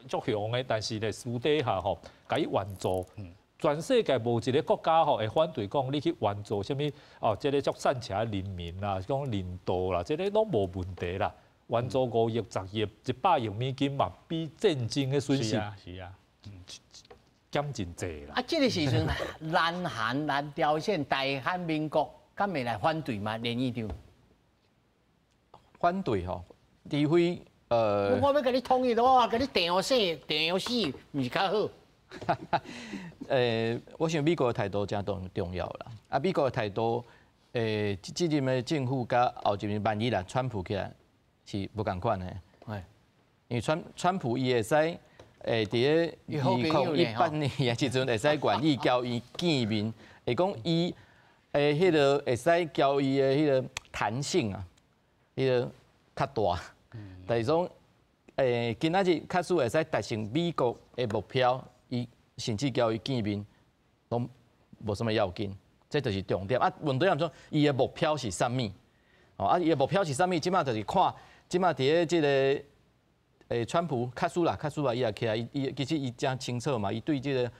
足凶的，但是咧私底下吼，共伊援助，全世界無一个國家吼會反對講你去援助啥物哦，這个足散赤的人民啦，講人道啦，這个攏無問題啦。援助5億、10億、100億美金嘛，比戰爭的損失是啊，是啊。減真濟啦。啊，這个時陣，南韓、南朝鮮、大韓民國，敢會來反對嗎？連議長？反對吼，除非我欲共你統一，我共你定死定死，毋是較好？我想美國的態度誠重要啦。啊，美國的態度，這任的政府佮後一任萬一啦，川普起來是無仝款的。因為川普伊會使，佇咧2018年的時陣會使願意共伊見面，會講伊彼个會使共伊的彼个彈性啊，彼个較大。但是講，今仔日假使會使達成美國的目標，伊甚至共伊見面，攏無啥物要緊，這就是重點。啊，問題講，伊的目標是啥物？哦，啊，伊的目標是啥物？這擺就是看，這擺佇咧這个。川普假使啦，假使啦，伊也起來，伊其實伊誠清楚嘛，伊對這个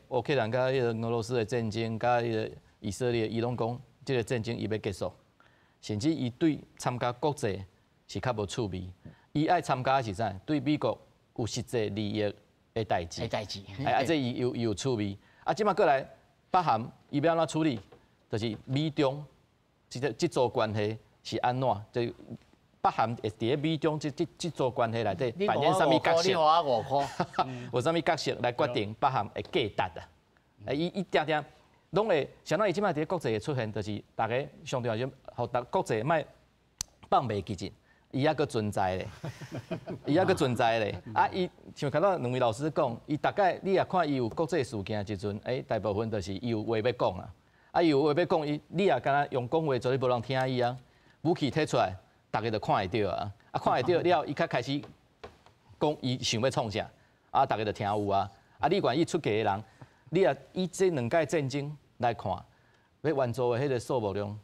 烏克蘭佮彼個俄羅斯的戰爭，佮彼个以色列，伊攏講這个戰爭伊欲結束，甚至伊對參加國際是較無趣味，伊愛參加是啥？對美國有實際利益的代誌。的代誌。啊，這伊有趣味。啊，這擺過來，北韓伊欲按怎處理？就是美中這組關係是按怎？就北韓會佇咧美中這組關係內底扮演啥物角色？你予我5塊。有啥物角色來決定北韓的價值啊？伊定定攏會，相當伊這擺佇咧國際的出現，就是逐家上重要是，予逐國際莫放袂記得，伊猶閣存在咧，伊猶閣存在咧。啊，伊像頭拄兩位老師講，伊逐擺你若看伊有國際事件的時陣，大部分就是伊有話欲講啊。啊，伊有話欲講，伊你若敢若用講話，絕對無人聽伊啊。武器提出來，逐家就看會著啊。啊，看會著了，伊才開始講伊想欲創啥。啊，逐家就聽有啊。啊，你願意出家的人，你若以這兩屆戰爭來看，欲援助的彼个數目量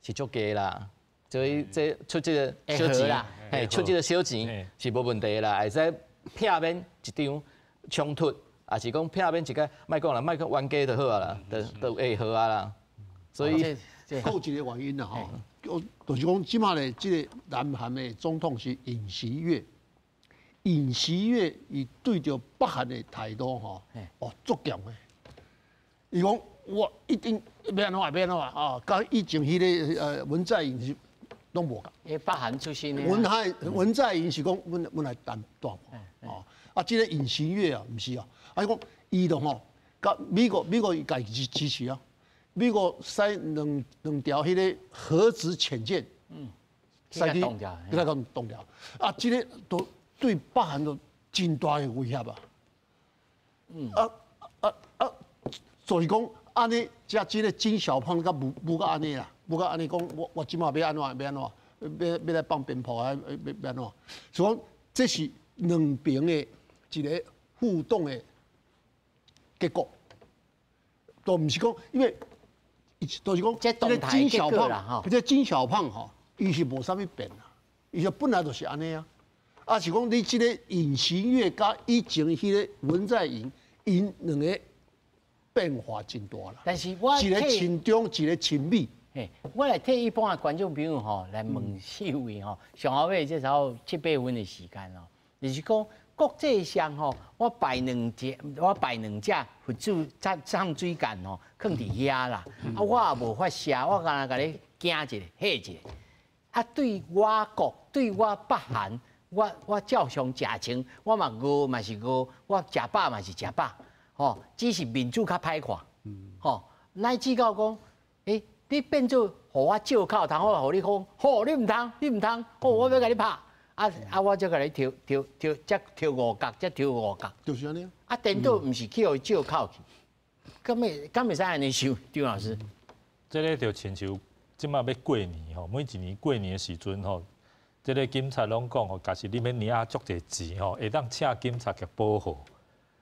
是足低啦。所以這出這个小錢，嘿，出這个小錢是無問題啦，會使避免一場衝突，抑是講避免一個，莫講啦，莫講冤家就好啊啦，就就會和啊啦。所以，閣有一个原因啦吼，就是講這馬咧，這个南韓的總統是尹錫悅，尹錫悅伊對著北韓的態度吼，哦，足強的。伊講我一定欲按怎欲按怎啊，佮以前彼个文在寅是攏無仝。伊北韓出身的。文在寅是講，阮來談大和，啊，這个尹錫悅啊，毋是啊，啊伊講伊就吼，佮美國伊家己支持啊。美國使兩條彼个核子潛艦，使去給它動掉，啊，這个都對北韓都真大的威脅啊！啊啊啊！就是講按呢，這這个金小胖佮無無佮按呢啦，無佮按呢講，我這馬欲按怎欲按怎，欲來放鞭炮啊，欲按怎？所以講這是兩邊的一个互動的結果，都毋是講因為。就是講，這個金小胖，這個金小胖吼，伊是無啥物變啦，伊就本來就是按呢啊。啊是講你這個尹錫悅佮以前彼个文在寅，𪜶兩个變化真大啦。但是我一个親中，一个親美。嘿，我來替一般的觀眾朋友吼來問四位吼，上後尾這差不多七八分的時間哦，就是講國際上吼，我擺兩隻佛祖藏水罐吼，囥佇遐啦。啊，我也無發射，我干焦共你驚一下，嚇一下。啊，對我國，對我北韓，我照常食穿，我嘛餓嘛是餓，我食飽嘛是食飽，吼，只是面子較歹看，吼，乃至到講，欸，你變做予我借口通好，予你講，好，你毋通，你毋通，好，我欲共你拍。啊啊！我才共你抽抽抽，才抽五角，才抽五角。就是按呢。啊，顛倒毋是去予伊借口去，敢會使按呢想？張老師，這个就親像這馬欲過年吼，每一年過年的時陣吼，這个警察攏講吼，假使你欲領足濟錢吼，會當請警察去保護，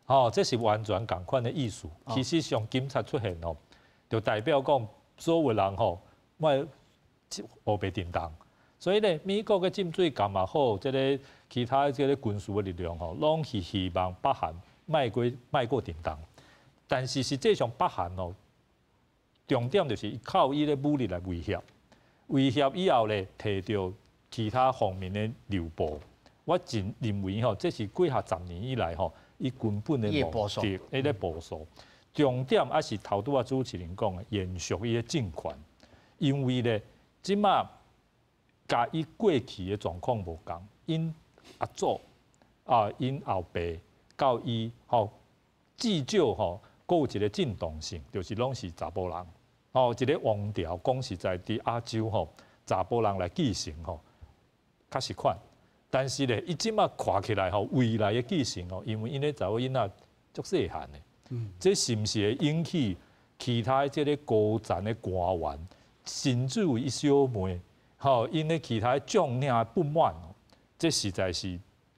吼，這是完全仝款的意思。其實上警察出現吼，就代表講所有人吼，莫烏白叮當。所以咧，美國的浸水艦嘛好，這个其他這个軍事的力量吼，攏是希望北韓莫閣振動。但是實際上北韓哦，重點就是靠伊的武力來威脅，威脅以後咧，提著其他方面的讓步。我真認為吼，這是幾下十年以來吼，伊根本的目的，伊咧部署。重點還是頭拄仔主持人講的，延續伊的政權，因為咧，這馬。佮伊過去的狀況無仝，𪜶阿祖啊，𪜶後爸到伊吼，至少吼，閣有一个正當性，就是攏是查埔人，吼，一个王朝，講實在，佇亞洲吼，查埔人來繼承吼，較實款。但是咧，伊這馬看起來吼，未來的繼承吼，因為𪜶的查某囡仔足細漢的，這是毋是會引起其他這个高層的官員，甚至於伊小妹？吼，𪜶的其他將領不滿，這實在是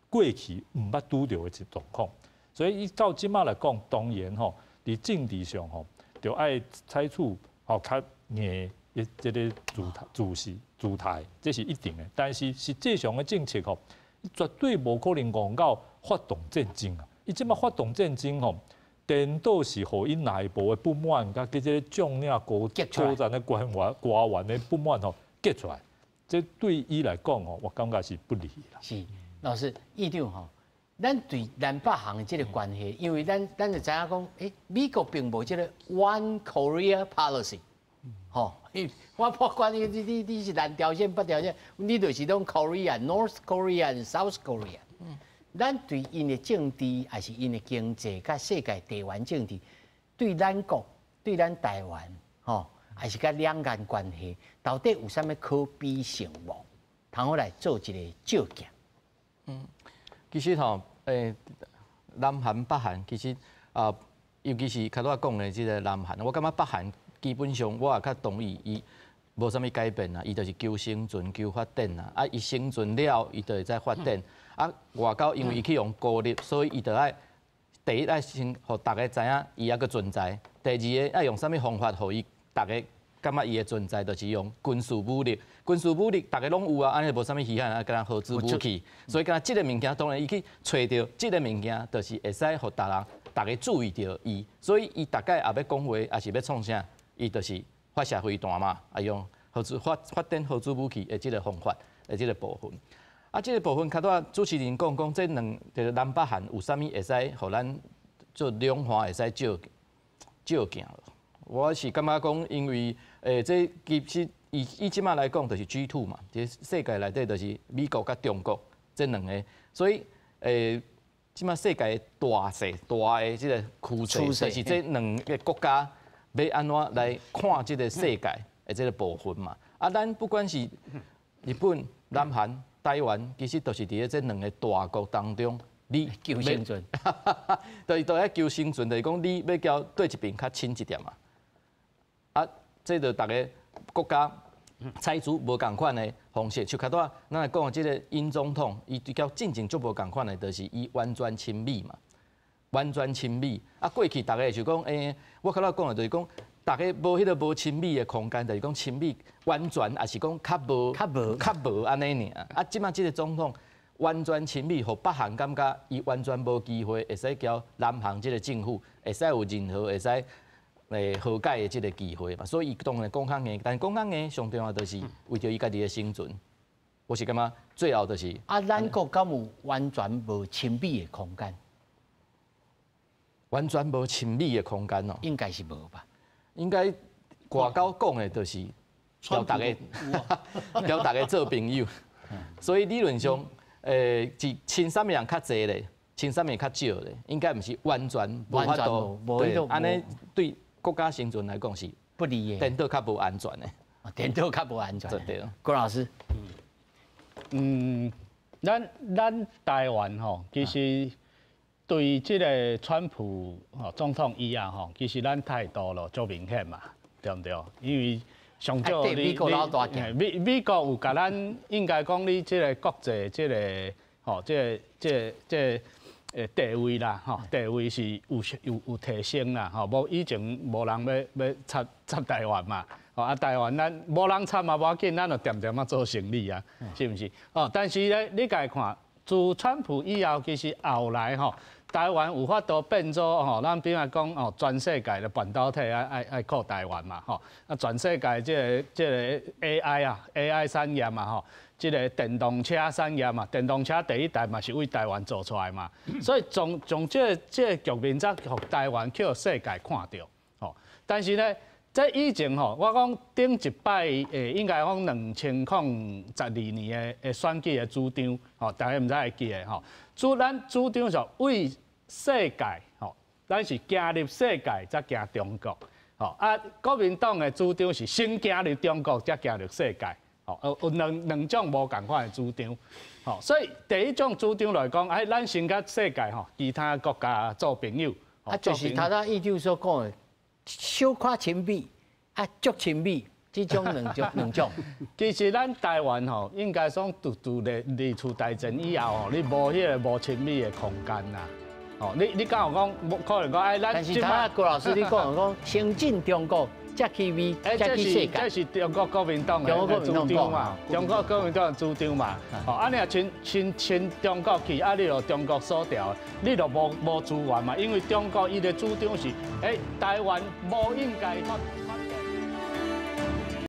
過去毋捌拄著的一狀況。所以伊到這馬來講，當然吼，佇政治上吼，就愛採取吼較硬的這个姿態，這是一定的。但是實際上的政策吼，絕對無可能戇到發動戰爭啊！伊這馬發動戰爭吼，顛倒是予𪜶內部的不滿，佮這个將領高層的官員的不滿吼激出來。這對伊來講吼，我感覺是不利啦。是，老師，院長吼，咱對南北韓的這个關係，因為咱就知影講，欸，美國並無這个 One Korea Policy，吼，我不管你是南朝鮮北朝鮮，你就是攏 Korea、North Korea、South Korea。咱對𪜶的政治，抑是𪜶的經濟，佮世界地緣政治，對咱國、對咱台灣，吼，抑是佮兩岸關係，到底有啥物可比性無？通好來做一个借鏡。其實吼，南韓、北韓其實啊，尤其是較拄仔講的這个南韓，我感覺北韓基本上我也較同意，伊無啥物改變啦，伊就是求生存、求發展啦。啊，伊生存了，伊就會再發展。啊，外交因為伊去予孤立，所以伊就愛第一愛先予逐家知影伊猶閣存在。第二个愛用啥物方法予伊逐家感覺伊的存在，就是用軍事武力。軍事武力逐家攏有啊，按呢無啥物稀罕啊，敢若核子武器。所以敢若這个物件，當然伊去揣著這个物件，就是會使予逐人逐家注意著伊。所以伊逐擺也欲講話，抑是欲創啥，伊就是發射飛彈嘛，啊用核子發發展核子武器的這个方法的這个部分。啊，這个部分較拄仔主持人講講，這兩就是南北韓有啥物會使予咱做兩岸會使借借鏡。我是感覺講，因為這其實以以這馬來講，就是 G2 嘛，這世界內底就是美國佮中國這兩个，所以這馬世界大勢大的這个趨勢，就是這兩个國家欲按怎來看這个世界的這个部分嘛。啊，咱不管是日本、南韓、台灣，其實都是佇咧這兩个大國當中，你求生存，對，都愛求生存，就是講你欲交佗一邊較親一點嘛。啊，這就逐个國家採取無仝款的方式，像較拄仔咱來講的這个尹總統，伊較進前足無仝款的，就是伊完全親美嘛，完全親美。啊，過去逐家就講，我較早講的就是講，逐家無彼个無親美的空間，就是講親美完全，抑是講較無較無較無按呢爾。啊，這馬這个總統完全親美，予北韓感覺伊完全無機會會使交南韓這个政府，會使有任何會使和解的這个機會嘛，所以伊當然講較硬，但講較硬上重要就是為著伊家己的生存。我是感覺最後就是啊，咱國敢有完全無親美的空間？完全無親美的空間哦，應該是無吧？應該外交講的就是共逐家，共逐家做朋友。所以理論上，是親啥物人較濟咧，親啥物較少咧，應該毋是完全無法度。對，按呢對國家生存來講是不利的，顛倒較無安全的，顛倒較無安全。對。郭老師，咱台灣吼，其實對這个川普吼總統以後吼，其實咱態度咯足明顯嘛，對毋對？因為上少你美國老大件，美國有共咱應該講你這个國際這个吼，這个這个這个地位啦，吼，地位是有提升啦，吼，無以前無人欲插插台灣嘛，吼啊台灣咱無人插嘛無要緊，咱就恬恬仔做生理啊，是毋是？哦，但是咧，你共看，自川普以後，其實後來吼，台灣有法度變做吼，咱比如講哦，全世界的半導體愛靠台灣嘛，吼，啊全世界這个 AI 啊，AI 產業嘛，吼。這个電動車產業嘛，電動車第一代嘛是為台灣做出來嘛，所以從這个局面才予台灣去予世界看著，吼。但是呢，這以前吼，我講頂一擺應該講2012年的選舉的主張，吼，大家毋知會記得吼。咱主張說為世界，吼，咱是行入世界才行中國，吼。啊，國民黨的主張是先行入中國，才行入世界。哦，有兩種無仝款的主張，吼，所以第一種主張來講，哎，咱先佮世界吼其他國家做朋友，啊，就是頭拄院長所講的，小可親美，啊，足親美，這種兩種兩種。其實咱台灣吼，應該講自二次大戰以後吼，你無彼个無親美的空間啦。哦，你敢有講，無可能講哎，咱但是頭拄郭老師你講講，先進中國。才去美，才去世界。這是中國國民黨的主張嘛？中國國民黨的主張嘛？哦，啊，你若親中國去，啊，你就中國鎖牢，你就無資源嘛？因為中國伊的主張是，台灣無應該。